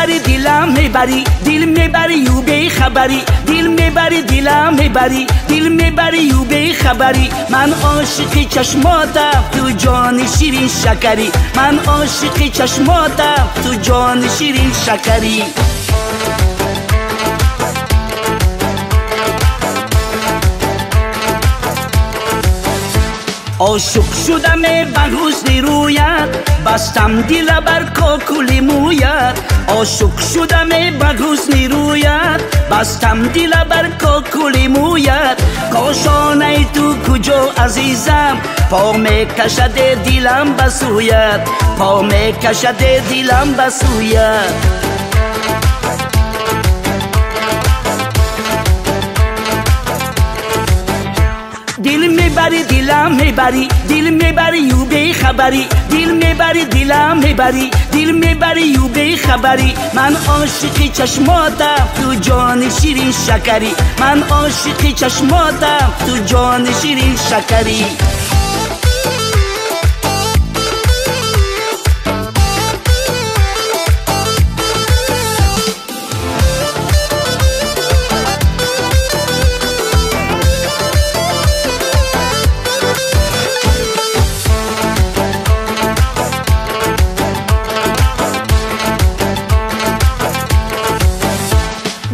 мебари, дилам мебари, дил мебари ю бехабари, дил мебари, дилам мебари, дил мебари ю бехабари. Ман ошиқи чашмотам, ту ҷони ширин шакари. Ман ошиқи чашмотам, ту ҷони ширин шакари. Ошиқ шудам ба ҳусни рӯят, бастам дила бар кокули мӯят. Ошиқ шудам ба ҳусни рӯят, бастам дила бар кокули мӯят. Кошонаи ту куҷо, азизам, по мекашад дилам ба сӯят, по мекашад дилам ба сӯят. Дил мебари, дилам мебари, дил мебари ю бехабари, дил мебари, дилам мебари, дил мебари ю бехабари. Ман ошиқи чашмотам, ту ҷони ширин шакари. Ман ошиқи чашмотам, ту ҷони ширин шакари.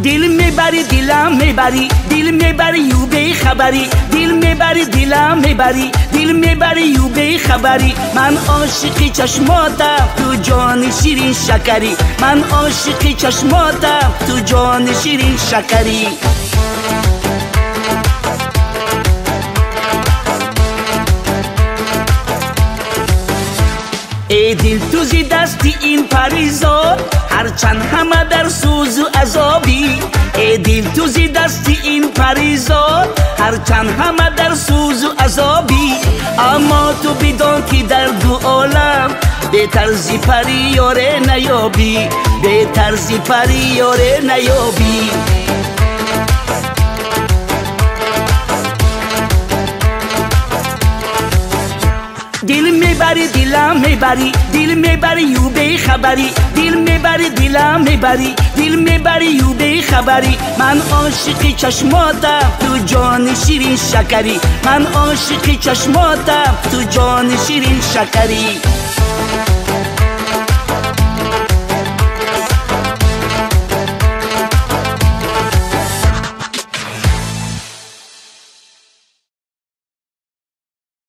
Дил мебари, дилам мебари, дил мебари ю бехабари, дил мебари, дилам мебари, дил мебари ю бехабари. Ман ошиқи чашмотам, ту ҷони ширин шакари. Ман ошиқи чашмотам, ту ҷони ширин шакари. Эй дил, ту зи дасти ин паризод, ҳарчанд ҳама дар сӯзу азобӣ. Эй дил, ту зи дасти ин паризод, ҳарчанд ҳама дар сӯзу азобӣ. Аммо ту бидон ки дар ду олам бетар зи пари ёре наёбӣ, бетар зи пари ёре наёбӣ. Дил мебари, дилам мебари, дил мебари ю бехабари, дил мебари, дилам мебари, дил мебари ю бехабари. Ман ошиқи чашмотам, ту ҷони ширин шакари. Ман ошиқи чашмотам, ту ҷони ширин шакари.